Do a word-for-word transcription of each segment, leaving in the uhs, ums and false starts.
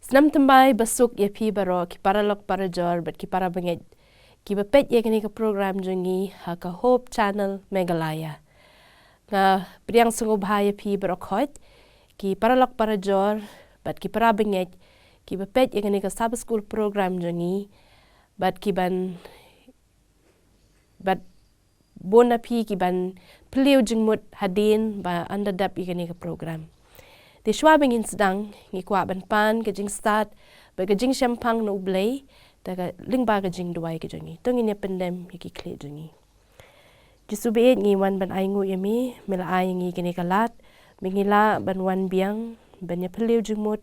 Snam tymbai basuk ïa phi baroh ki paralok parajor bad ki parabangeit kiba peit ïa kane ka program jong ngi ha ka Hope Channel Meghalaya. Nga pdiang sngewbha ïa phi baroh khoit ki paralok parajor bad ki parabangeit kiba peit ïa kane ka Sabbath School program jong ngi bad ki ban bad bun na phi ki ban pyllew jingmut hadien ba yn da dep ïa kane ka program. Te shuwa ba ngin sdang ngi kwah ban pan ka jingstad bad ka jingshemphang na U Blei da ka lyngba ka jingduwai ka jong ngi. To ngin ïa pyndem ïa ki khlieh jong ngi. Jisu baieit, ngi wan ban ainguh ïa me, me la ai ïa ngi kane ka lad ba ngi lah ban wan biang ban ïa pyllew jingmut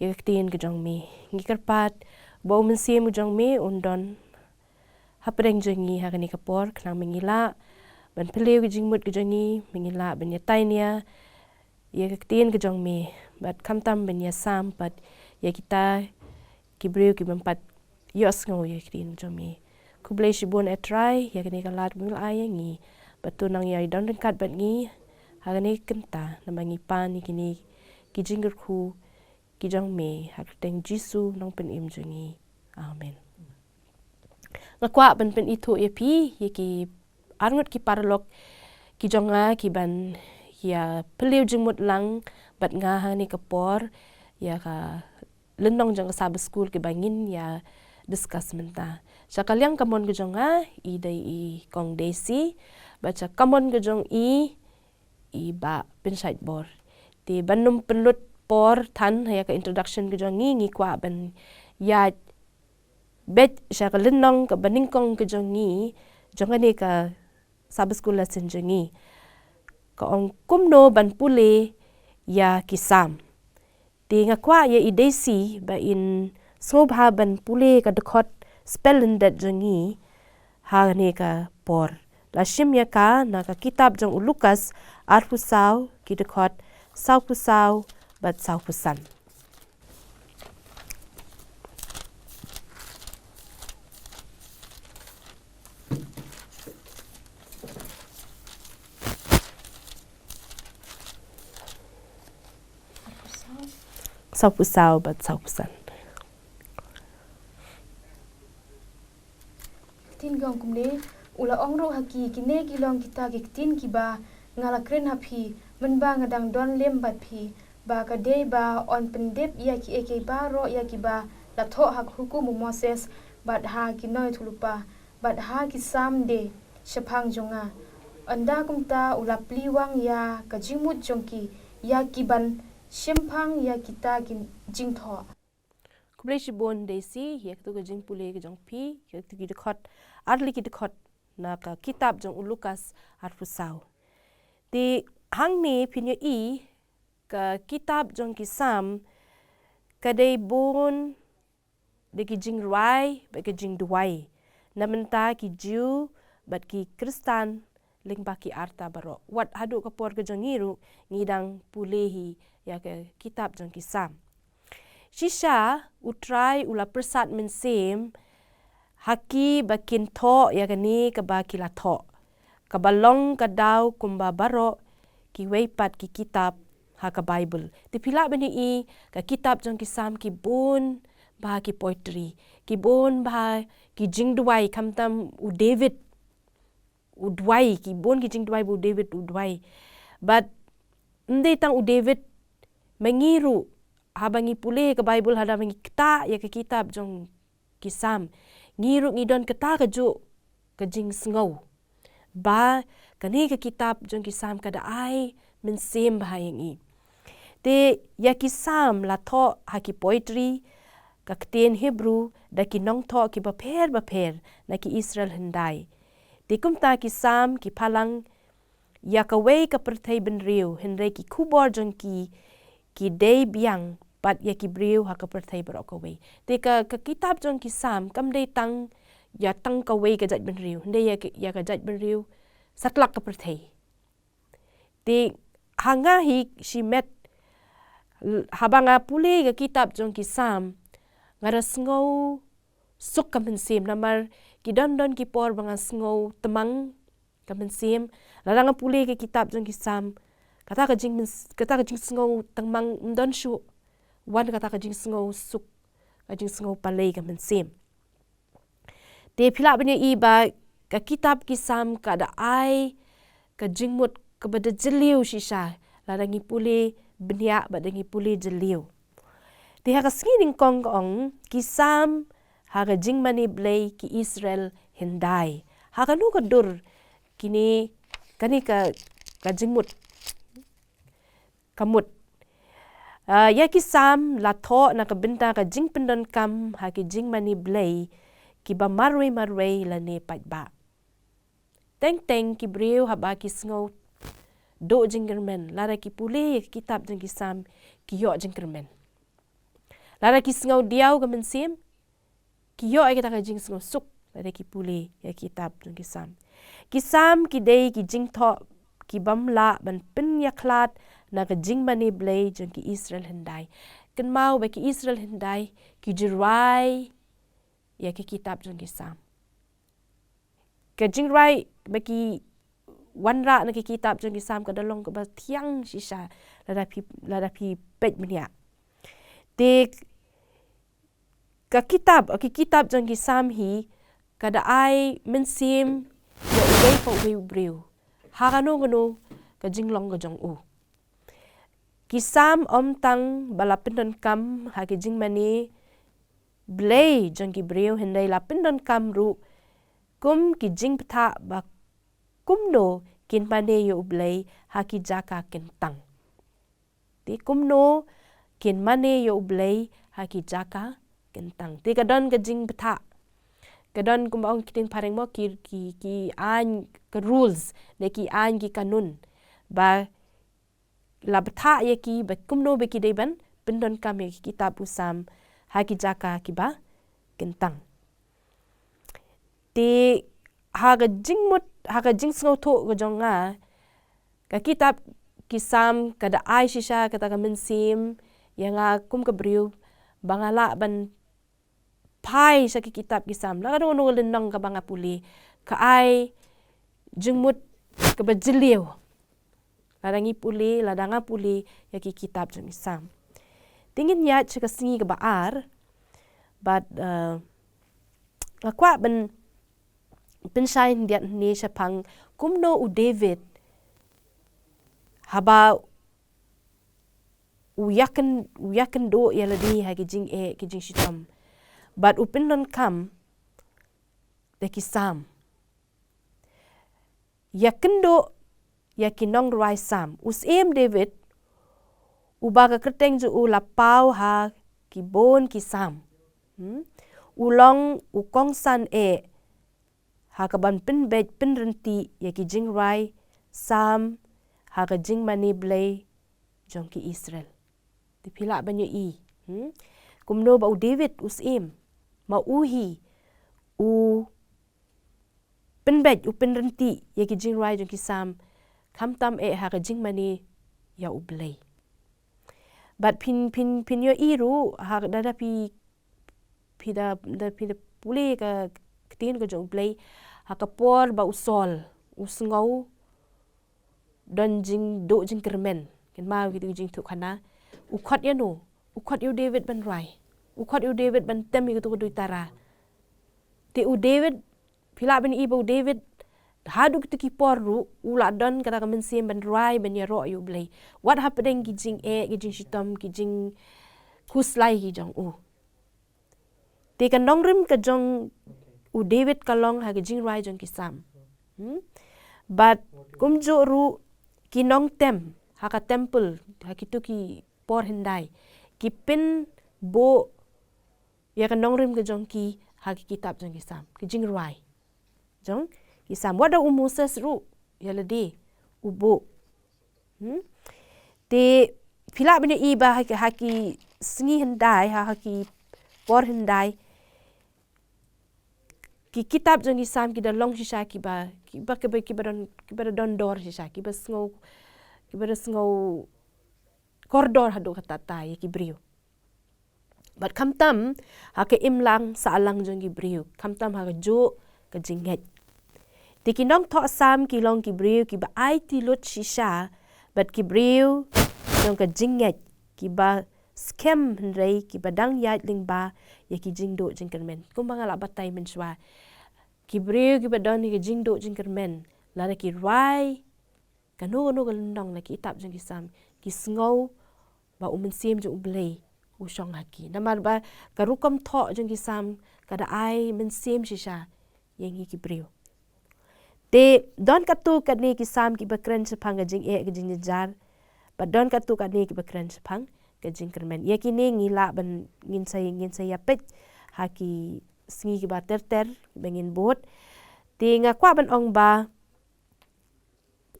ïa ka ktien ka jong me. Ngi kyrpad ba U Mynsiem ka jong me un don hapdeng jong ngi ha kane ka por, khnang ba ngi lah ban pyllew ka jingmut ka jong ngi, ba ngi lah ban ïa tai nia ïa ka ktien ka jong me bad khamtam ban ïa sam pat ïa kita ki briew ki bym pat ïohsngew ïa ka ktien ka jong me. Khublei shibun, A Trai, ïa kane ka lad ba me la ai ïa ngi bad to nang ïa don ryngkat bad ngi ha kane ka kynta, namar ngi pan ïa kine ki jingkyrkhu ki jong me ha ka kyrteng Jisu, Nongpynim jong ngi. Amen. Nga kwah ban pynithuh ïa phi ïa ki arngut ki paralok ki jong nga ki ban ïa pyllew jingmut lang bad nga ha kane ka por ïa ka lynnong jong ka Sabbath School kaba ngin ïa discuss mynta. Sha ka liang kamon ka jong nga i dei i Kong Daisy bad sha kamon ka jong i i Bah Pynshait Bor. Te ban ym pynlut por than ha ïa ka introduction ka jong ngi, ngi kwah ban ïaid beit sha ka lynnong kaba nyngkong ka jong ngi jong kane ka Sabbath School lesson jong ngi. Ka ong kumno ban pule ïa ki Salm. Te nga kwah ïa i Daisy ba in sngewbha ban pule ka dkhot spellyndet jong ngi ha kane ka por. La shim ïa ka na ka kitab jong u Lukas arphew saw, ki dkhot sawphew saw bad sawphew san. Sawphew saw bad sawphew san. Ktien ka ong kumne, u la ong ruh ha ki, kine ki long kita ki ktien kiba nga la kren ha phi mynba nga dang don lem bad phi, ba ka dei ba yn pyndep ïa kiei kiei baroh ïa kiba la thoh ha ka hukum u Moses bad ha ki nongïathuhlypa bad ha ki Salm de shaphang jong nga. Ynda kumta u la plie wang ïa ka jingmut jong ki ïa ki ban shemphang ïa kita ki jingthoh. Khublei shibun Daisy ïa katu ka jingpule ka jong phi ïa katu ki dkhot, ar tylli ki dkhot na ka kitab jong u Lukas arphew saw. Te hangne phin ïohi ka kitab jong ki Salm ka dei bun da ki jingrwai bad ki jingduwai na bynta ki Jiw bad ki Khristan lyngba ki arta baroh. Wat haduh ka por ka jong ngi ruh ngi dang pule hi ïa ka kitab jong ki Salm. Shisha U Trai u la pyrsad mynsiem ha ki ba kin thoh ïa kane kaba ki la thoh, kaba long ka daw kumba baroh kiwei pat ki kitab ha ka Baibl. Te phi lah ban ïohi ka kitab jong ki Salm ki bun bha ki poetry, ki bun bha ki jingduwai, khamtam u David u duwai, ki bun ki jingduwai ba u David u duwai. Bad ym dei tang u David, ma ngi ruh haba ngi pule ka Baibl, haba ngi ktah ïa ka kitab jong ki Salm, ngi ruh ngi don kata kajuh ka jingsngew ba kane ka kitab jong ki Salm ka da ai mynsiem bha ïa ngi. Te ïa ki Salm la thoh ha ki poetry ka ktien Hebrew da ki nongthoh kiba pher bapher na ki Israel hyndai. Te kumta ki Salm ki phalang ïa kawei ka pyrthei bynriew, hynrei ki khubor jong ki ki dei biang pat ïa ki briew ha ka pyrthei baroh kawei. Te ka, ka kitab jong ki Salm kam dei tang ïa tang kawei ka jaitbynriew, hynrei ïa ka, ïa ka jaitbynriew satlak ka pyrthei. Te ha nga hi shimet, l-, haba nga pule ka kitab jong ki Salm, nga da sngew suk ka mynsiem, namar ki don don ki por ba nga sngew tymmen ka mynsiem lada nga pule ka kitab jong ki Salm. Kata ka jing, kata ka jingsngew tymmen ym don shuh. wan kata ka jingsngew suk, ka jingsngew palei ka mynsiem. Te phi lah ban ïohi ba ka kitab ki Salm ka da ai ka jingmut kaba da jylliew shisha, lada ngi pule bniah bad da ngi pule jylliew. Te ha ka sngi nyngkong ka ong, ki Salm ha ka jingmane Blei ki Israel hyndai. Ha kano ka dur kine, kane ka, ka jingmut, ka mut. Ah, ïa ki Salm la thoh na ka bynta ka jingpyndonkam ha ki jingmane Blei kiba marwei marwei lane paidbah. Teng teng ki briew haba ki sngew duh jingkyrmen, lada ki pule ïa ki kitab jong ki Salm, ki ïoh jingkyrmen. Lada ki sngew diaw ka mynsiem, ki ïoh ïa kita ka jingsngew suk lada ki pule ïa ki kitab jong ki Salm. Ki Salm ki dei ki jingthoh ki bym lah ban pynïakhlad na ka jingmane Blei jong ki Israel hyndai. Kynmaw ba ki Israel hyndai ki ju rwai ïa ki kitab jong ki Salm. Ka jingrwai ba ki wanrah na ki kitab jong ki Salm ka da long kaba thiang shisha lada phi, lada phi peit bniah. Te ka kitab, ki kitab jong ki Salm hi ka da ai mynsiem ïa uwei pa uwei u briew ha kano kano ka jinglong ka jong u. Ki Salm ym tang ba la pyndonkam ha ki jingmane Blei jong ki briew, hynrei la pyndonkam ruh kum ki jingbthah ba kumno kin mane ïa U Blei ha ki jaka kyntang. Te kumno kin mane ïa U Blei ha ki jaka kyntang. Te ka don ka jingbthah, ka don kumba ong ki ktien phareng mo, ki, ki, ki aiñ, ka rules, ne ki aiñ ki kanun ba la bthah ïa ki ba kumno ba ki dei ban pyndonkam ïa ki kitab u Salm ha ki jaka kiba kyntang. Te ha ka jingmut, ha ka jingsngewthuh ka jong nga, ka kitab ki Salm ka da ai shisha kata ka mynsiem ïa nga kum ka briew ba nga lah ban phai sha ki kitab ki Salm. Lada kano kano ka lynnong kaba nga pule, ka ai jingmut kaba jylliew lada ngi pule, lada nga pule ïa ki kitab jong ki Salm. Te ngin ïaid sha ka sngi kaba ar, bad, eh, nga kwah ban pynshai khyndiat hangne shaphang kumno u David haba u ïakyn, u ïakynduh ïa lade ha ki jingeh ki jingshitom bad u pyndonkam da ki Salm. Ïakynduh ïa ki nongrwai Salm. U Syiem David, uba ka kyrteng jong u la paw ha ki bun ki Salm. Hmm? U long u kongsan eh ha kaban pynbeit pynryntih ïa ki jingrwai Salm ha ka jingmane Blei jong ki Israel. Te phi lah ban ïohi, hmm? Kumno ba u David u Syiem, ma u hi u pynbeit, u pynryntih ïa ki jingrwai jong ki Salm, khamtam eh ha ka jingmane ïa U Blei. Bad phin, phin, phin ïohi ruh ha ka, da, da phi, phi da, da phi da pule ka ktien ka jong U Blei, ha ka por ba u Saul u sngew don jingduh jingkyrmen, kynmaw kito ki jingthoh khana, u khot ïano, u khot ïa u David ban rwai, u khot ïa u David ban tem ïa kato ka duitara. Te u David, phi lah ban ïohi ba u David haduh kito ki por ruh u la don kata ka mynsiem ban rwai, ban ïaroh ïa U Blei, wat hapdeng ki jingeh, ki jingshitom, ki jingkhuslai ki jong u. Te ka nongrim ka jong u David ka long ha ka jingrwai jong ki Salm. Hmm? Bad kumjuh ruh ki nongtem ha ka temple ha kito ki por hyndai ki pynbuh ïa ka nongrim ka jong ki ha ki kitab jong ki Salm, ki jingrwai jong ki Salm. Wat da u Moses ruh ïa lade u buh. Hmm? Te phi lah ban ïohi ba ha ki, ha ki sngi hyndai, ha, ha ki por hyndai, ki kitab jong ki Salm ki da long shisha kiba, kiba, kiba, kiba don, kiba da don dor shisha, kiba sngew, kiba da sngew kordor haduh katta katta ïa ki briew. Bad khamtam ha ka imlang sahlang jong ki briew, khamtam ha kajuh ka jingngeit. Te ki nongthoh Salm ki long ki briew kiba aiti lut shisha bad ki briew jong ka jingngeit, kiba skhem hynrei kiba dang ïaid lyngba ïa ki jingduh jingkyrmen. Kumba nga la batai mynshuwa, ki briew kiba don ïa ki jingduh jingkyrmen, lada ki rwai kano kano ka lynnong na ki kitab jong ki Salm, ki sngew ba u Mynsiem jong U Blei u shong ha ki. Namar ba ka rukom thoh jong ki Salm ka da ai mynsiem shisha ïa ngi ki briew. Te don katto katne ki Salm kiba kren shaphang ka jingeh ka jingjynjar, bad don katto katne kiba kren shaphang ka jingkyrmen. Ïa kine ngi lah ban, ngin sa, ngin sa ïa peit ha ki sngi kiba ter ter kiba ngin bud. Te nga kwah ban ong ba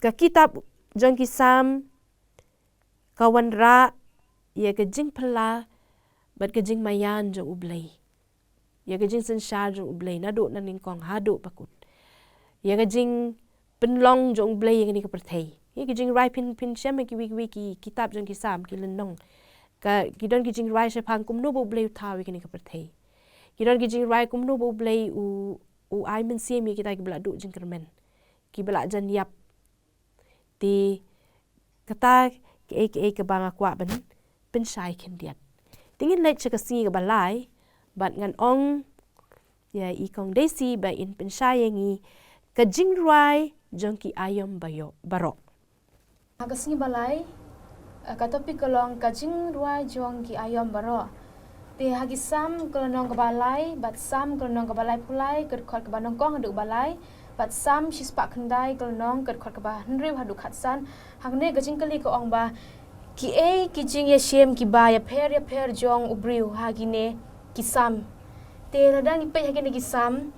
ka kitab jong ki Salm ka wanrah ïa ka jingphylla bad ka jingmaïan jong U Blei, ïa ka jingsynshar jong U Blei naduh na nyngkong haduh ba kut, ïa ka jingpynlong jong U Blei ïa kane ka pyrthei. Ïa ka jingrwai, phin, phin shem ïa kiwei kiwei ki kitab jong ki Salm, ki lynnong, ka, ki don ki jingrwai shaphang kumno ba U Blei u thaw ïa kane ka pyrthei. Ki don ki jingrwai kumno ba U Blei u, u ai mynsiem ïa kita kiba la duh jingkyrmen, kiba la jan ïap. Te kata kaei kaei kaba nga kwah ban pynshai khyndiat. Te ngin leit sha ka sngi kaba lai, bad ngan ong ïa i Kong Daisy ba in pynshai ïa ngi ka jingrwai jong ki aïom baïo-, baroh. Ha ka sngi ba lai, eh, ka topic ka long ka jingrwai jong ki aïom baroh. Te ha ki Salm ka lynnong kaba lai, bad Salm ka lynnong kaba laiphew lai, ka dkhot kaba nyngkong haduh ba lai, bad Salm shispah khyndai ka lynnong, ka dkhot kaba hynriew haduh khatsan. Hangne ka jingkylli ka ong ba, kiei ki jingïashem kiba ïapher ïapher jong u briew ha kine ki Salm. Te lada ngi peit ha kine ki Salm,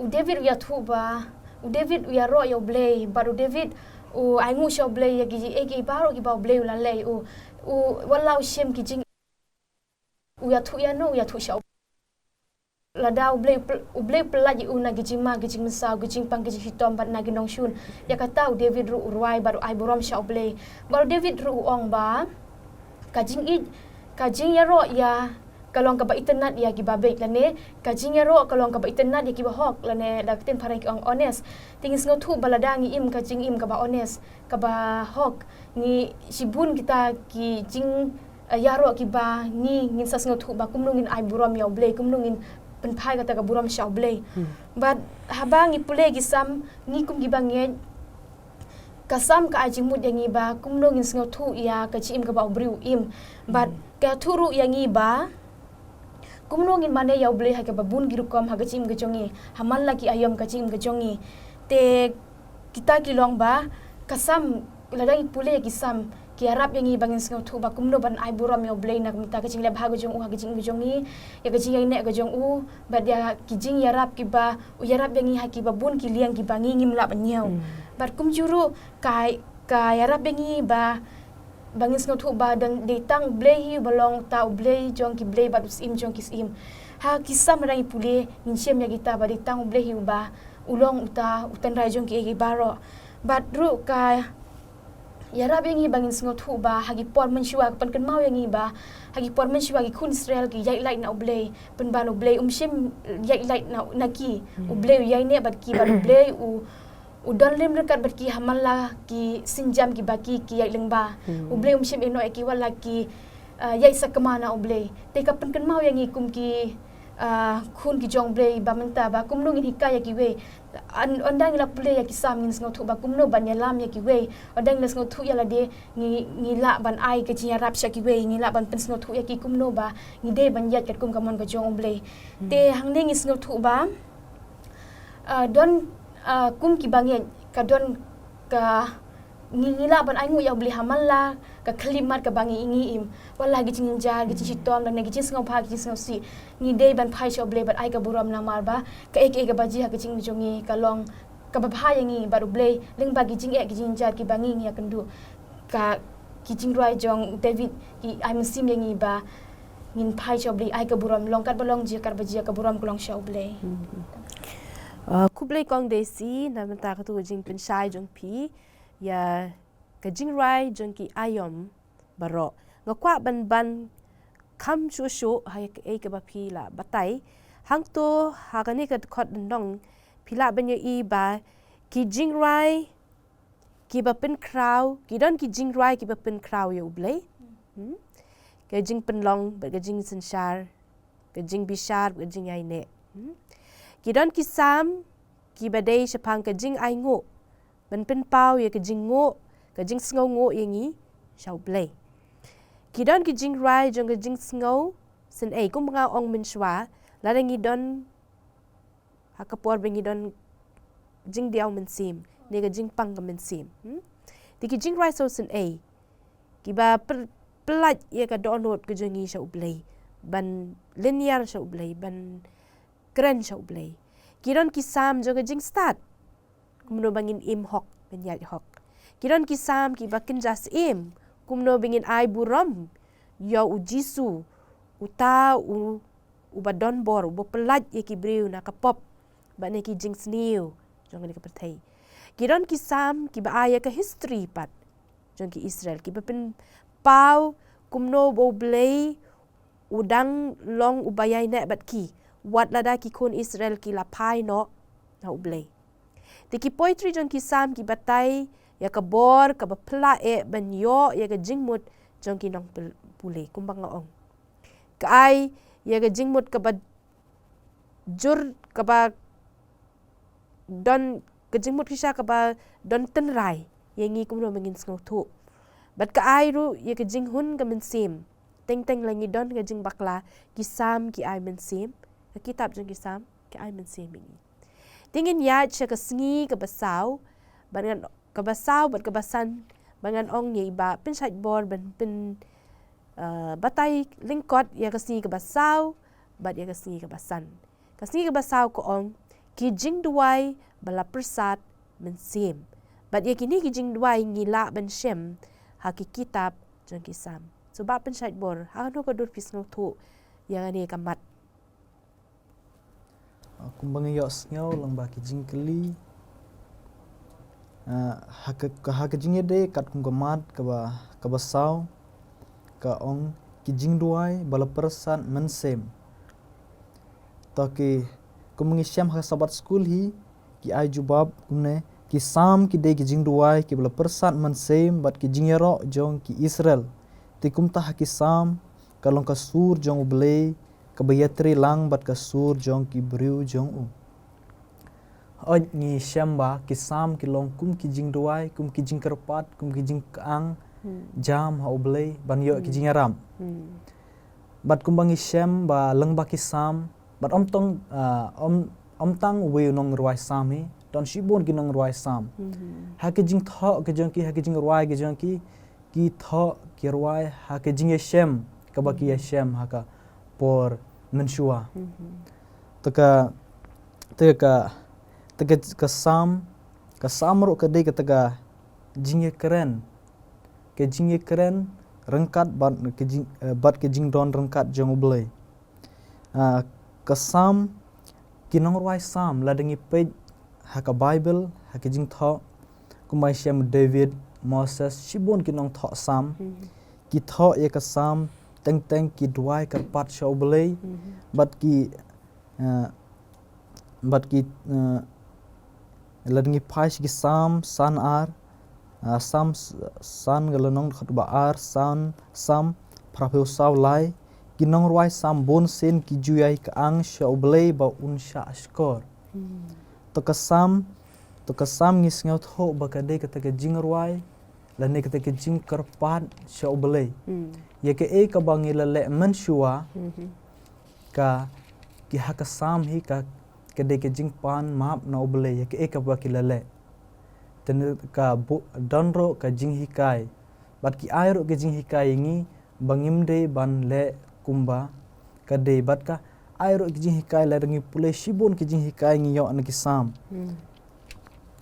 u David u ïathuh ba, u David u ïaroh ïa U Blei, bad u David u ainguh sha U Blei ïa kiei kiei baroh kiba U Blei u la leh, u, u, wat la u shem ki jing, u ïathuh ïano, u ïathuh sha U, lada U Blei u pyl-, U Blei u pyllait ïa u na ki jingma ki jingmynsaw, ki jingpang ki jingshitom bad na ki nongshun. Ïa kata u David ruh u rwai bad u ai burom sha U Blei. Bad u David ruh u ong ba, ka jingïeit, ka jingïaroh ïa ka long kaba itynnad ïa kiba beit, lane ka jingïaroh ka long kaba itynnad ïa kiba hok, lane da ka ktien phareng ki ong honest. Te ngi sngewthuh ba lada ngi im ka jingim kaba honest, kaba hok, ngi, shibun kita ki jing, eh, ïaroh kiba ngi, ngin sa sngewthuh ba kumno ngin ai burom ïa U Blei, kumno ngin pynphai kata ka burom sha U Blei. Hmm. Bad haba ngi pule ki Salm, ngi kum kiba ngeit, ka Salm ka ai jingmut ïa ngi ba kumno ngin sngewthuh ïa ka jingim kaba u briew u im. Bad, hmm, ka ïathuh ruh ïa ngi ba kumno ngin mane ïa U Blei ha kaba bun ki rukom ha ka jingim ka jong ngi, ha man la ki aïom ka jingim ka jong ngi. Te kita ki long ba, ka Salm, lada ngi pule ïa ki Salm, ki ïarap ïa ngi ba ngin sngewthuh ba kumno ban ai burom ïa U Blei na ka bynta ka jingleh bha ka jong u ha ka jingim ka jong ngi, ïa ka jingïaineh ka jong u, bad ïa ki jingïarap kiba u ïarap ïa ngi ha kiba bun ki liang kiba ngi ngim lah ban ñiew. Hmm. Bad kumjuh ruh ka, ka ïarap ïa ngi ba, ba ngin sngewthuh ba don, dei tang U Blei hi uba long uta U Blei jong ki blei bad U Syiem jong ki syiem. Ha ki Salm lada ngi pule, ngin shem ïa kita ba dei tang U Blei hi uba u long uta u tynrai jong kiei kiei baroh. Bad ruh ka ïarap ïa ngi ba ngin sngewthuh ba ha ki por mynshuwa, ka pynkynmaw ïa ngi ba ha ki por mynshuwa ki khun Israel ki ïaid lait na U Blei, pynban U Blei um shym ïaid lait na, na ki. Hmm. U Blei u ïaineh bad ki, bad U Blei u, u don lem ryngkat bad ki ha man la ki sienjam kiba ki, ki ïaid lyngba. Hmm. U Blei um shym ïehnoh ïa ki wat la ki, ah, ïaid sakma na U Blei. Te ka pynkynmaw ïa ngi kum ki, ah, khun ki jong U Blei ba mynta ba kumno ngin hikai ïa kiwei. Yn-, ynda ngi la pule ïa ki Salm ngin sngewthuh ba kumno ban ïalam ïa kiwei. Ynda ngi la sngewthuh ïa lade, ngi, ngi lah ban ai ka jingïarap sha kiwei, ngi lah ban pynsngewthuh ïa ki kumno ba ngi dei ban ïaid katkum ka mon ka jong U Blei. Hmm. Te hangne ngi sngewthuh ba, ah, don, ah, kum kiba ngeit, ka don ka, ngi, ngi lah ban ainguh ïa U Blei ha man la ka khyllipmat kaba ngi, ngi im. Wat la ki jingjynjar, ki jingshitom, lane ki jingsngewbha, ki jingsngewsih, ngi dei ban phai sha U Blei bad ai ka burom namar ba kaei kaei kaba jia ha ka jingim jong ngi ka long kaba bha ïa ngi bad U Blei, lyngba ki jingeh ki jingjynjar kiba ngi, ngi ïakynduh. Ka, ki jingrwai jong u David ki ai mynsiem ïa ngi ba ngin phai sha U Blei, ai ka burom, long katba long, jia katba jia, ka burom ka long sha U Blei. Hmm. Ah, khublei Kong Daisy na bynta katu ka jingpynshai jong phi ïa ka jingrwai jong ki aïom baroh. Nga kwah ban, ban kham shuh shuh ha kaei kaba phi la batai. Hangto ha kane ka dkhot lynnong phi lah ban ïohi ba ki jingrwai kiba pynkhraw, ki don ki jingrwai kiba pynkhraw ïa U Blei. Hmm? ka jingpynlong bad ka jingsynshar, ka jingbishar bad ka jingïaineh. Hmm? Ki don ki Salm kiba dei shaphang ka jingainguh, ban pynpaw ïa ka jingnguh, ka jingsngewnguh ïa ngi sha U Blei. Ki don ki jingrwai jong ka jingsngew synei, kumba nga ong mynshuwa, lada ngi don ha ka por ba ngi don jingdiaw mynsiem ne ka jingpang ka mynsiem. Hmm? Te ki jingrwai sngewsynei kiba pyr-, pyllait ïa ka dohnud ka jong ngi sha U Blei, ban lynñiar sha U Blei, ban kren sha U Blei. Ki don ki Salm jong ka jingstad, kumno ba ngin im hok, ban ïaid hok. Ki don ki Salm kiba kynja syiem, kumno ba ngin ai burom ïa U Jisu, uta u, uba don bor, uba pyllait ïa ki briew na ka pop bad na ki jingsniew jong kane ka pyrthei. Ki don ki Salm kiba ai ïa ka history pat jong ki Israel, kiba pynpaw kumno ba U Blei u dang long uba ïaineh bad ki, wat lada ki khun Israel ki la phai noh na U Blei. Te ki poetry jong ki Salm ki batai ïa ka bor kaba phylla eh ban ïoh ïa ka jingmut jong ki nongpule, kumba nga ong. Ka ai ïa ka jingmut kaba jur, kaba don, ka jingmut shisha kaba don tynrai ïa ngi kumno ba ngin sngewthuh. Bad ka ai ruh ïa ka jinghun ka mynsiem. Teng teng la ngi don ka jingbakla, ki Salm ki ai mynsiem, ka kitab jong ki Salm ki ai mynsiem ïa ngi. Te ngin ïaid sha ka sngi kaba saw, bad ngan, kaba saw bad kaba san, bad ngan ong ïa i Bah Pynshait Bor ban pyn, eh, batai lyngkot ïa ka sngi kaba saw bad ïa ka sngi kaba san. Ka sngi kaba saw ka ong, ki jingduwai ba la pyrsad mynsiem. Bad ïa kine ki jingduwai ngi lah ban shem ha ki kitab jong ki Salm. So Bah Pynshait Bor, ha kano ka dur phi sngewthuh ïa kane ka mat? Ah, kumba ngi ïohsngew lyngba ki jingkylli, ah, ha ka, ka, ha ka jingïadei katkum ka mat kaba, kaba saw, ka ong ki jingduwai ba la pyrsad mynsiem. To ki, kumba ngi shem ha ka Sabbath School hi, ki ai jubab kumne, ki Salm ki dei ki jingduwai kiba la pyrsad mynsiem bad ki jingïaroh jong ki Israel. Te kumta ha ki Salm ka long ka sur jong U Blei, kaba ïatrei lang bad ka sur jong ki briew jong u. Hooid, ngi shem ba ki Salm ki long kum ki jingduwai, kum ki jingkyrpad, kum ki jingkyang, hmm, jam ha U Blei ban ïoh ki, hmm, jingïarap. Hmm. Bad kumba ngi shem ba lyngba ki Salm, bad ym tang, ah, ym, ym tang uwei u nongrwai Salm hi, don shibun ki nongrwai Salm. Hmm. Ha ki jingthoh ki jong ki, ha ki jingrwai ki jong ki, ki thoh ki rwai ha ka jingïashem kaba ki, mhm, ïashem ha ka por mynshuwa. Mhm. Te ka, te ka, te ka, ka Salm, ka Salm ruh ka dei kata ka jingïakren, ka jingïakren ryngkat bad ka jing, eh, bad ka jingdon ryngkat jong U Blei. Ah, ka Salm, ki nongrwai Salm, lada ngi peit ha ka Baibl, ha ka jingthoh, kumba ngi shem David, Moses, shibun ki nongthoh Salm, mhm, ki thoh ïa ka Salm teng teng ki duwai kyrpad sha U Blei, mhm, bad ki, eh, bad ki, eh, lada ngi phai sha ki Salm san ar, ah, Salm s-, san ka lynnong dkhot ba ar, san, Salm phra phew saw lai, ki nongrwai Salm bun sien ki ju ïai kyang sha U Blei ba un shah shkor. Hmm. To ka Salm, to ka Salm ngi sngewthuh ba ka dei kata ka jingrwai, lane kata ka jingkyrpad sha U Blei. Hmm. Ïa kaei kaba ngi la leh mynshuwa, mhm, ka, ki ha ka Salm hi ka, ka dei ka jingpan map na U Blei ïa kaei kaba ki la leh. Te ka bu-, don ruh ka jinghikai. Bad ki ai ruh ka jinghikai ïa ngi ba ngim dei ban leh kumba ka dei. Bad ka ai ruh ka jinghikai, lada ngi pule shibun ka jinghikai ngi ïoh na ki Salm. Hmm.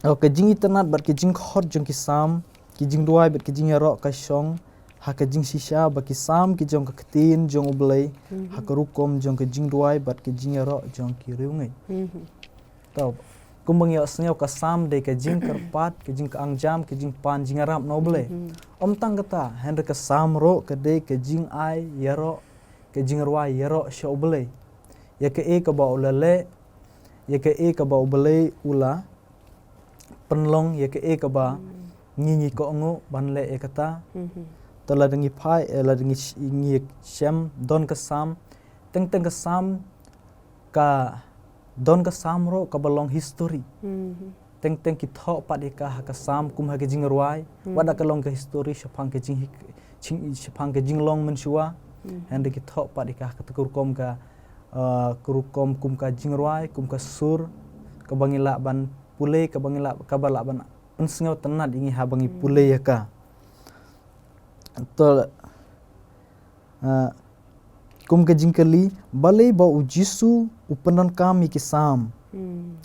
Ka jingitynnad bad ka jingkhot jong ki Salm, ki jingduwai bad ki jingïaroh ka shong ha ka jingshisha ba ki Salm ki jong ka ktien jong U Blei, mhm, ha ka rukom jong ka jingduwai bad ka jingïaroh jong ki riewngeit. Mhm. To, kumba ngi ïohsngew ka Salm dei ka jingkyrpad, ka jingkyang jam, ka jingpan jingïarap na U Blei. Mhm. Ym tang kata, hynrei ka Salm ruh ka dei ka jingai ïaroh, ka jingrwai ïaroh sha U Blei. Ïa kaei kaba u la leh, ïa kaei kaba U Blei u la pynlong, ïa kaei kaba, hmm, ngi ngi kohnguh ban leh ïa kata. Mhm. To lada ngi phai, eh, lada ngi sh-, ngi shem don ka Salm, teng teng ka Salm ka don ka Salm ruh kaba long history. Teng teng ki thoh pat ïa ka ha ka Salm kum ha ka jingrwai. Wat la ka long ka history shaphang ka jing, jing, shaphang ka jinglong mynshuwa. Hynrei ki thoh pat ïa ka ha kata ka rukom ka, eh, ka rukom kum ka jingrwai, kum ka sur, kaba ngi lah ban pule, kaba ngi lah, kaba lah ban pynsngew tynnad ïa ngi haba ngi pule ïa ka. To, ah, kum ka jingkylli, balei ba u Jisu u pyndonkam ïa ki Salm?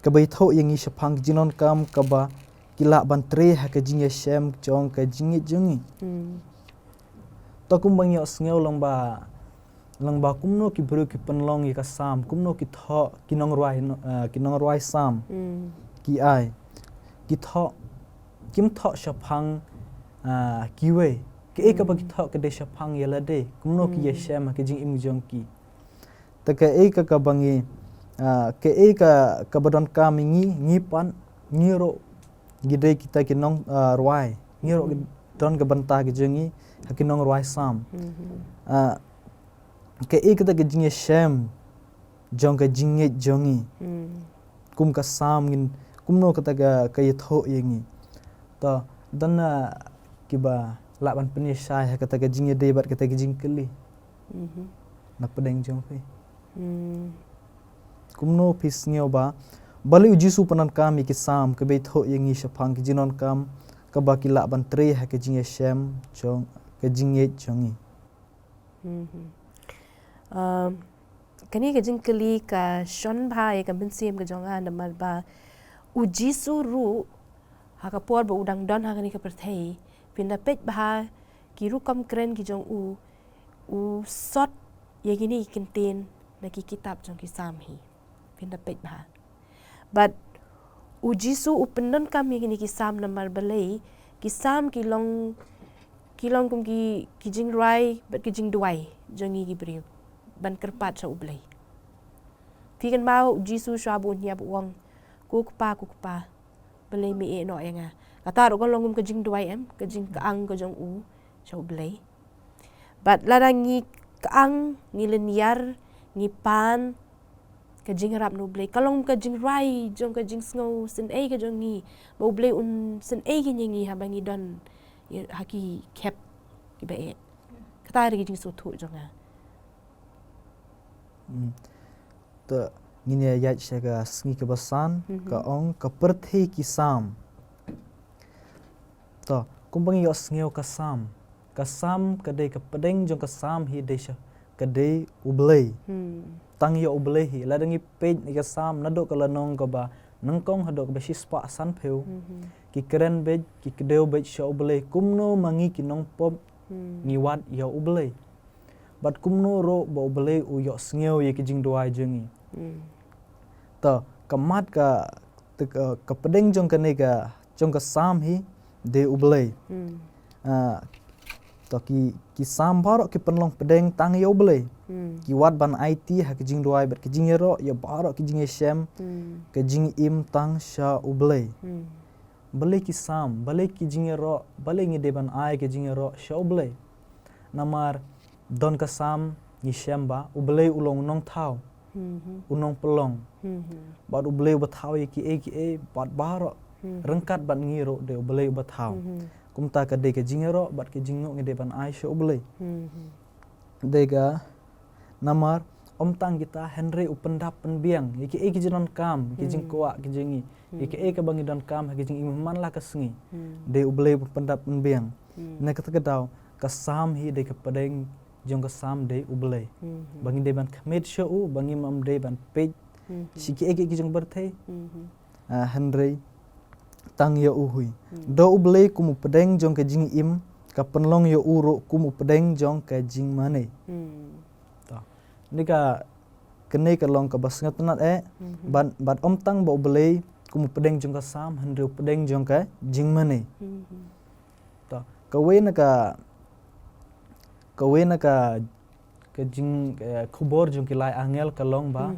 Kaba ïathuh ïa ngi shaphang ka jingdonkam kaba ki lah ban trei ha ka jingïashem jong ka jingngeit jong ngi. To kumba ngi ïohsngew lyngba, lyngba kumno ki briew ki pynlong ïa ka Salm, kumno ki thoh, ki nongrwai, no-, ah, ki nongrwai Salm. Ki ai. Ki thoh, kim thoh shaphang, ah, kiwei. Kaei kaba ki thoh ka dei shaphang ïa lade. Kumno ki ïashem ha ka jingim jong ki. Te kaei ka, kaba ngi, ah, kaei ka, kaba donkam ïa ngi, ngi pat, ngi ruh, ngi dei kita ki nong, ah, rwai. Ngi ruh ki don ka bynta ka jong ngi, ha ki nongrwai Salm. Ah, kaei kata ka jingïashem jong ka jingngeit jong ngi. Kum ka Salm ngin, kumno kata ka, ka ïathuh ïa ngi. To, don na kiba lah ban pynïashai ha kata ka jingïadei bad kata ka jingkylli. Na pdeng jong phi. Kumno phi sngew ba, balei u Jisu u pyndonkam ïa ki Salm, kaba ïathuh ïa ngi shaphang ka jingdonkam, kaba ki lah ban trei ha ka jingïashem jong, ka jingngeit jong ngi. Um, kane ka jingkylli ka shon bha ïa ka mynsiem ka jong nga namar ba u Jisu ruh ha ka por ba u dang don ha kane ka pyrthei, phin da peit bha ki rukom kren ki jong u, u sot ïa kine ki kyntien na ki kitab jong ki Salm hi. Phin da peit bha. Bad u Jisu u pyndonkam ïa kine ki Salm namar balei, ki Salm ki long, ki long kum ki, ki jingrwai bad ki jingduwai jong ngi ki briew ban kyrpad sha U Blei. Phi kynmaw u Jisu shuwa ba un ïap u ong, "Ko Kpa, ko Kpa, balei me ïehnoh ïa nga?" Kata ruh ka long kum ka jingduwai em, ka jingkyang ka jong u sha U Blei. Bad lada ngi kyang, ngi lynñiar, ngi pan ka jingïarap na U Blei, ka long ka jingrwai jong ka jingsngew sngewsynei ka jong ngi ba U Blei un sngewsynei ïa ngi haba ngi don ha ki khep kiba eh. Kata ruh ka jingsngewthuh jong nga. To, ngin ïa ïaid sha ka sngi kaba san, ka ong ka pyrthei ki Salm. To, kumba ngi ïohsngew ka Salm. Ka Salm ka dei ka pdeng jong ka Salm hi dei sha, ka dei U Blei. Tang ïa U Blei hi. Lada ngi peit ïa ka Salm naduh ka lynnong kaba nyngkong haduh kaba shispah sanphew. Ki kren beit, ki kdew beit sha U Blei. Kumno ma ngi ki nongpop ngi wad ïa U Blei. Bad kumno ruh ba U Blei u ïohsngew ïa ki jingduwai jong ngi. To, ka mat ka, te ka, ka pdeng jong kane ka, jong ka Salm hi, dei U Blei. Ah, to ki, ki Salm baroh ki pynlong pdeng tang ïa U Blei. Ki wad ban aiti ha ki jingduwai bad ki jingïaroh ïa baroh ki jingïashem, ka jingim tang sha U Blei. Balei ki Salm, balei ki jingïaroh, balei ngi dei ban ai ki jingïaroh sha U Blei. Namar don ka Salm ngi shem ba U Blei u long u nongthaw, u nongpynlong. Bad U Blei uba thaw ïa kiei kiei bad baroh. Ryngkat bad ngi ruh dei U Blei uba thaw. Kumta ka dei ka jingïaroh bad ka jingnguh ngi dei ban ai sha U Blei. Dei ka namar ym tang kita hynrei u pyndap pynbiang ïa kiei ki jingdonkam, ki jingkwah ki jong ngi. Ïa kiei kaba ngi donkam ha ki jingim man la ka sngi. Dei U Blei uba pyndap pynbiang. Na kata ka daw ka Salm hi dei ka pdeng jong ka Salm dei U Blei. Ba ngi dei ban khmih sha u, ba ngim dei ban peit sha kiei kiei ki jong pyrthei. Ah, hynrei tang ïa u hi. Da U Blei kum u pdeng jong ka jingim, ka pynlong ïa u ruh kum u pdeng jong ka jingmane. To. Ni ka, kane ka long kaba sngewtynnad eh, bad, bad ym tang ba U Blei kum u pdeng jong ka Salm, hynrei u pdeng jong ka jingmane. To, kawei na ka, kawei na ka, ka jing, eh, khubor jong ki lai angel ka long ba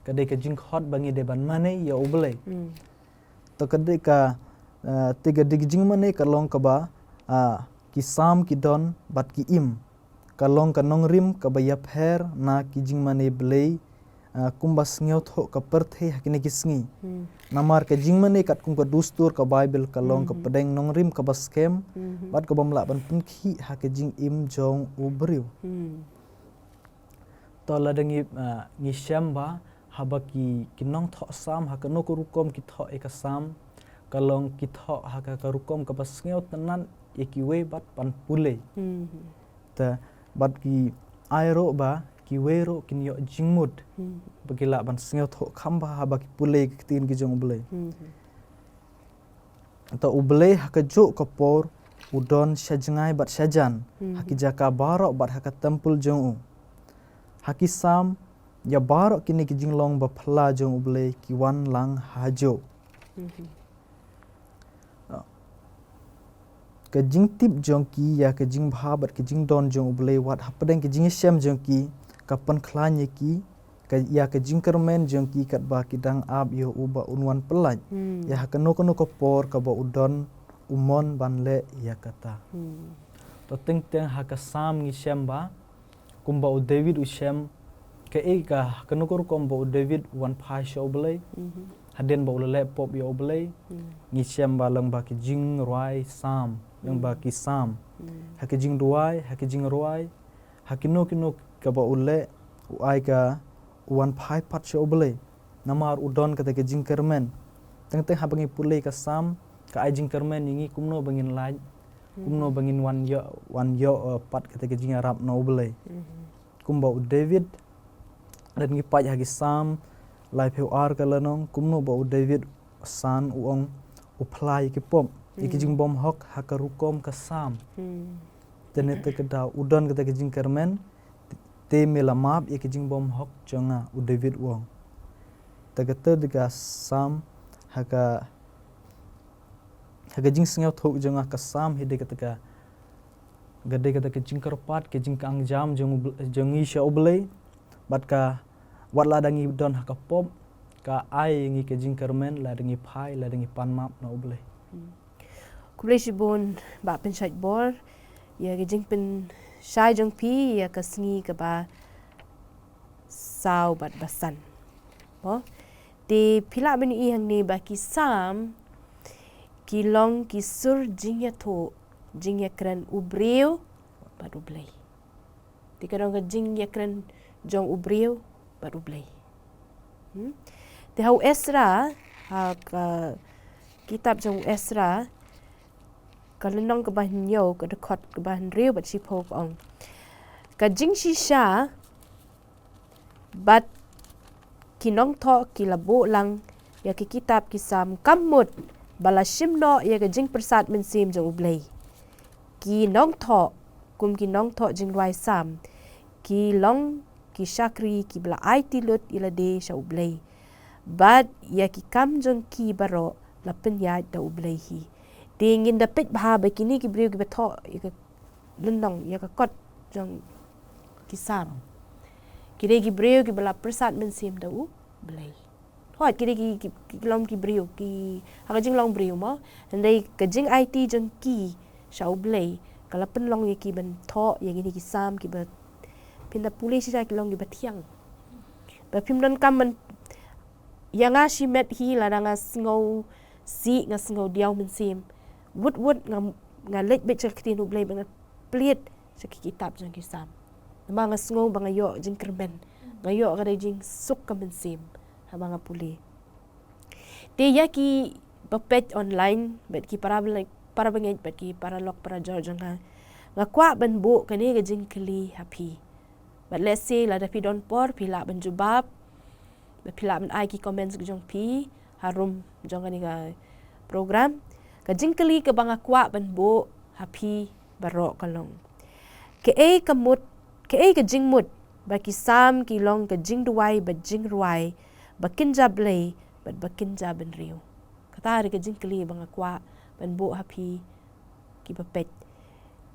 ka dei ka jingkhot ba ngi dei ban mane ïa U Blei. To ka dei ka, eh, te ka dei ka jingmane ka long kaba, ah, ki Salm ki don bad ki im. Ka long ka nongrim kaba ïapher na ki jingmane Blei, ah, kumba sngewthuh ka pyrthei ha kine ki sngi. Hmm. Namar ka jingmane katkum ka dustur ka Baibl ka long ka Hmm. pdeng nongrim kaba skhem, Hmm. bad kaba ym lah ban pynkhih ha ka jingim jong u briew. Hmm. To lada ngi, ah, ngi shem ba, haba ki, ki nongthoh Salm, ha kano ka rukom ki thoh ïa ka Salm, ka long ki thoh ha ka, ka rukom kaba sngewtynnad ïa kiwei bad ban pule. Hmm. Te, bad ki ai ruh ba, kiwei ruh kin ïoh jingmut. Hmm. Ba ki lah ban sngewthuh kham bha haba ki pule ki ktien ki jong u Blei. Hmm. To u Blei ha kajuh ka por u don sha jngai bad sha jan, Hmm. ha ki jaka baroh bad ha ka templ jong u. Ha ki Salm, ïa baroh kine ki jinglong ba phylla jong u Blei ki wan lang hajuh. Hmm. Ah. Ka jingtip jong ki ïa ka jingbha bad ka jingdon jong u Blei wat hapdeng ka jingshem jong ki, ka pynkhlaiñ ïa ki, ka, ïa ka jingkyrmen jong ki katba ki dang ap ïa u ba un wan pyllait. Hmm. Ïa ha kano kano ka por kaba u don u mon ban leh ïa kata. Hmm. To teng teng ha ka Salm ngi shem ba, kumba u David u shem, kaei ka, ha kano ka rukom ba u David u wan phai sha u Blei. Mhm. Hadien ba u la leh pop ïa u Blei. Hmm. Ngi shem ba lyngba ki jingrwai Salm, lyngba Hmm. ki Salm. Hmm. Ha ki jingduwai, ha ki jingrwai, ha kino kino kaba u leh, u ai ka, u wan phai pat sha u Blei. Namar u don kata ka jingkyrmen. Teng teng haba ngi pule ka Salm, ka ai jingkyrmen ïa ngi kumno ba ngin lait, Hmm. kumno ba ngin wan ïoh, wan ïoh, eh, pat kata ka jingïarap na u Blei. Hmm. Kumba u David, lada ngi pule ha ki Salm, laiphew ar ka lynnong, kumno ba u David san u ong u phylla ïa ki pop, ïa ki Hmm. jingbymhok ha ka rukom ka Salm. Hmm. Te ne te ka daw u don kata ka jingkyrmen, te me la map ïa ka jingbymhok jong nga, u David u ong. Te kata de ka Salm ha ka, ha ka jingsngewthuh jong nga ka Salm hi de kata ka, ka de kata ka jingkyrpad, ka jingkhangjam jong u Bl-, jong ngi sha u Blei, bad ka wat lada ngi don ha ka pop, ka ai ïa ngi ka jingkyrmen, lada ngi phai, lada ngi pan map na u Blei. Hmm. Khublei shibun Bah Pynshait Bor, ïa ka jingpynshai jong phi, ïa ka sngi kaba saw bad ba san. Mo? Te phi lah ban ïohi hangne ba ki Salm, ki long ki sur jingïathuh, jingïakren u briew, bad u Blei. Te ka dang ka jingïakren jong u briew, bad u Blei. Hmm? Te ha u Esra, ha ka kitab jong u Esra, ka lynnong kaba hynñiew, ka dkhot kaba hynriew bad shiphew ka ong. Ka jingshisha, bad ki nongthoh ki la buh lang, ïa ki kitab ki Salm kam mut, ba la shim noh ïa ka jingpyrsad mynsiem jong u Blei. Ki nongthoh, kum ki nongthoh jingrwai Salm, ki long ki shakri kiba la aiti lut ïalade sha u Blei. Bad ïa ki kam jong ki baroh la pynïaid da u Blei hi. Te ngin da peit bha ba kine ki briew kiba thoh ïa ka lynnong, ïa ka kot jong ki Salm. Ki dei ki briew kiba la pyrsad mynsiem da u Blei. Hooid, ki dei ki, ki, ki long ki briew, ki, ha ka jinglong briew mo. Hynrei ka jingaiti jong ki sha u Blei, ka la pynlong ïa ki ban thoh ïa kine ki Salm kiba phin da pule shisha ki long kiba thiang. Ba phim donkam ban, ïa nga shimet hi lada nga sngew sih, nga sngew diaw mynsiem. Wut wut nga, nga leit beit sha ka ktien u Blei bad nga plie sha ki kitab jong ki Salm. Namar nga sngew ba nga ïoh jingkyrmen, nga ïoh ka dei jingsuk ka mynsiem haba nga pule. Te ïa kiba peit online, bad ki para bangeit, para bangeit, bad ki paralok parajor jong nga, nga kwah ban buh kane ka jingkylli ha phi. Bad lehse lada phi don por, phi lah ban jubab, bad phi lah ban ai ki comments ki jong phi harum jong kane ka program. Ka jingkylli kaba nga kwah ban buh ha phi baroh ka long, kaei ka mut, kaei ka jingmut ba ki Salm ki long ka jingduwai bad jingrwai ba kynja Blei bad ba kynja bynriew? Kata dei ka jingkylli ba nga kwah ban buh ha phi kiba peit.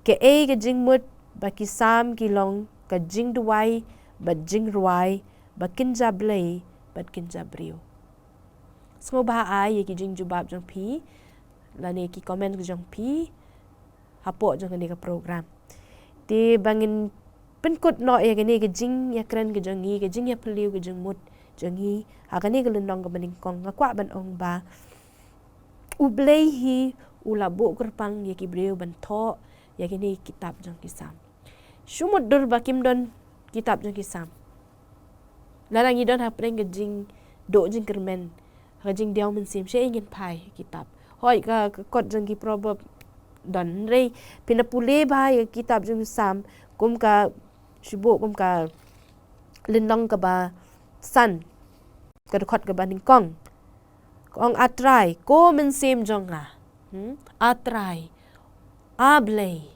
Kaei ka jingmut ba ki Salm ki long ka jingduwai bad jingrwai ba kynja Blei bad kynja briew? Sngewbha ai ïa ki jingjubab jong phi lane ki comment jong phi hapoh jong kane ka program. Te ba ngin pynkut noh ïa kane ka jingïakren ka jong ngi, ka jingïaphylliew ka jingmut jong ngi ha kane ka lynnong kaba nyngkong, nga kwah ban ong ba U Blei hi u la buh kyrpang ïa ki briew ban thoh ïa kane ka kitab jong ki Salm. Shu mutdur ba kim don kitab jong ki Salm, lada ngi don hapdeng ka jingduh jingkyrmen, ka jingdiaw mynsiem, shaei ngin phai kitab? Hooid, ka, ka kot jong ki Proverb don, hynrei phin da pule bha ïa ka kitab jong ki Salm, kum ka, shu buh kum ka lynnong kaba san, ka dkhot kaba nyngkong, ka ong: A Trai, ko mynsiem jong nga. Hmm? A Trai, A Blei.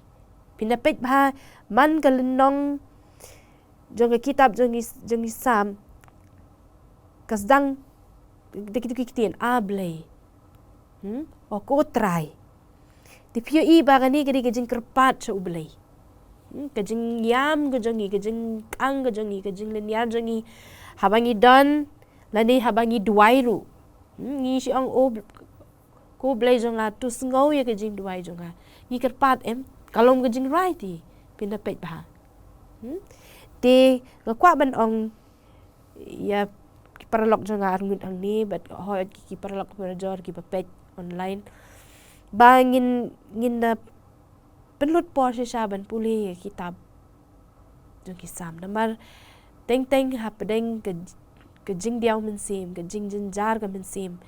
Phin da peit bha, man ka lynnong jong ka kitab jong ki, jong ki Salm, ka sdang da kito ki ktien: A Blei. Hmm? O ko Trai. Te phi ïohi ba kane ka dei ka jingkyrpad sha U Blei. Hmm? Ka jingïam ka jong ngi, ka jingkang ka jong ngi, ka jinglynñiar jong ngi, haba ngi don lane haba ngi duwai ruh. Hmm? Ngi shu ong: O Bl-, ko Blei jong nga, to sngew ïa ka jingduwai jong nga. Ngi kyrpad, em? Ka long ka jingrwai te, phin da peit bha. Hmm? Te nga kwah ban ong ïa ki paralok jong nga arngut hangne, bad hooid ki, ki paralok parajor kiba peit online, ba ngin, ngin da pynlut por shisha ban pule ïa ka kitab jong ki Salm. Namar teng teng hapdeng ka, ka jingdiaw mynsiem, ka jingjynjar ka mynsiem,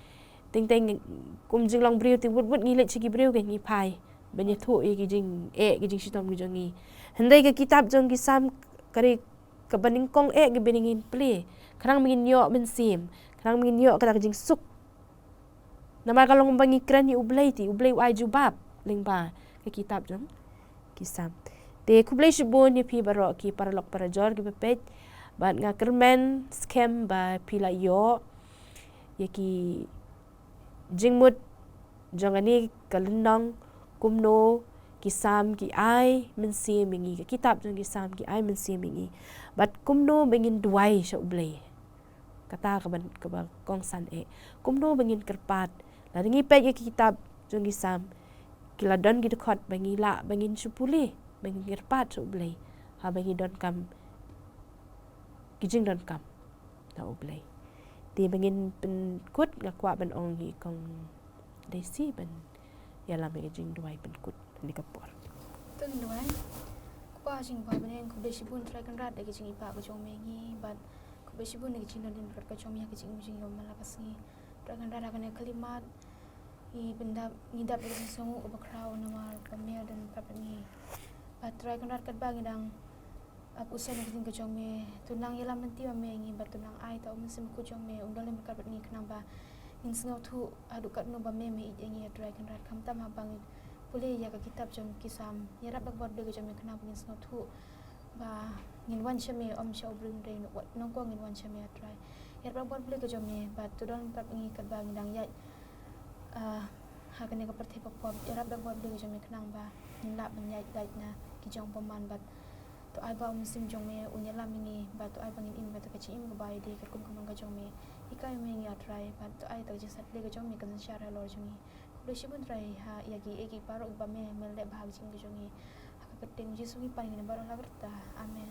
teng teng kum jinglong briew te wut wut ngi leit sha ki briew, ka ngi phai ban ïathuh ïa ki jingeh, ki jingshitom ki jong ngi. Hynrei ka kitab jong ki Salm ka dei kaba nyngkong eh kaba ngin plie, khnang ba ngin ïoh mynsiem, khnang ba ngin ïoh kata ka jingsuk. Namar ka long ba ngi kren ïa U Blei te U Blei u ai jubab lyngba ka kitab jong ki Salm. Te khublei shibun ïa phi baroh ki paralok parajor kiba peit, bad nga kyrmen skhem ba phi la ïoh ïa ki jingmut jong kane ka lynnong, kumno ki Salm ki ai mynsiem ïa ngi, ka kitab jong ki Salm ki ai mynsiem ïa ngi, bad kumno ba ngin duwai sha U Blei. Kata kaba, kaba kongsan eh. Kumno ba ngin kyrpad? Lada ngi peit ïa ki kitab jong ki Salm, ki la don ki dkhot ba ngi lah ba ngin shu pule, ba ngin kyrpad sha U Blei haba ngi donkam ki jingdonkam na U Blei. Te ba ngin pynkut, nga kwah ban ong ïa i Kong Daisy ban ïalam ïa ka jingduwai pynkut ha kane ka por. To ngin duwai. Ko Pa jong ngi ba ha bneng, khublei shibun Trai Kynrad da ka jingïaid jong me ïa ngi, bad khublei shibun da ka jingdon dien bad ka jong me ha ka jingim jong ngi ba man la ka sngi. Trai Kynrad, ha kane ka khyllipmat ngi pyndap, ngi dap da ka jingsngewnguh kaba khraw namar ba me don ryngkat bad ngi. Bad Trai Kynrad, katba ngi dang ap u sien ïa ka ktien ka jong me, to nang ïalam lynti ma me ïa ngi, bad to nang ai ïa uta u Mynsiem Bakhuid jong me un don lem ryngkat bad ngi khnang ba ngin sngewthuh haduh katno ba me, me ïeit ïa ngi, A Trai Kynrad. Khamtam haba ngin pule ïa ka kitab jong ki Salm, ïarap da ka bor Blei ka jong me khnang ba ngin sngewthuh ba ngin wan sha me, ym sha u briew hynrei nyngkong ngin wan sha me, A Trai. Ïarap da ka bor Blei ka jong me, bad to don ryngkat bad ngi katba ngi dang ïaid, ah, ha kane ka pyrthei ba pop. Ïarap da ka bor Blei ka jong me khnang ba ngin lah ban ïaid lait na ki jong bymman, bad to ai ba u Mynsiem jong me un ïalam ïa ngi, bad to ai ba ngin im kata ka jingim kaba ïadei katkum ka mon ka jong me. Hikai ma ngi, A Trai, bad to ai kata ka jingshad Blei ka jong me kan synshar halor jong ngi. Khublei shibun Trai ha ïa kiei kiei baroh kiba me, me leh bha ha ka jingim ka jong ngi. Ha ka kyrteng Jisu ngi pan ïa kine baroh la ka rta. Amen.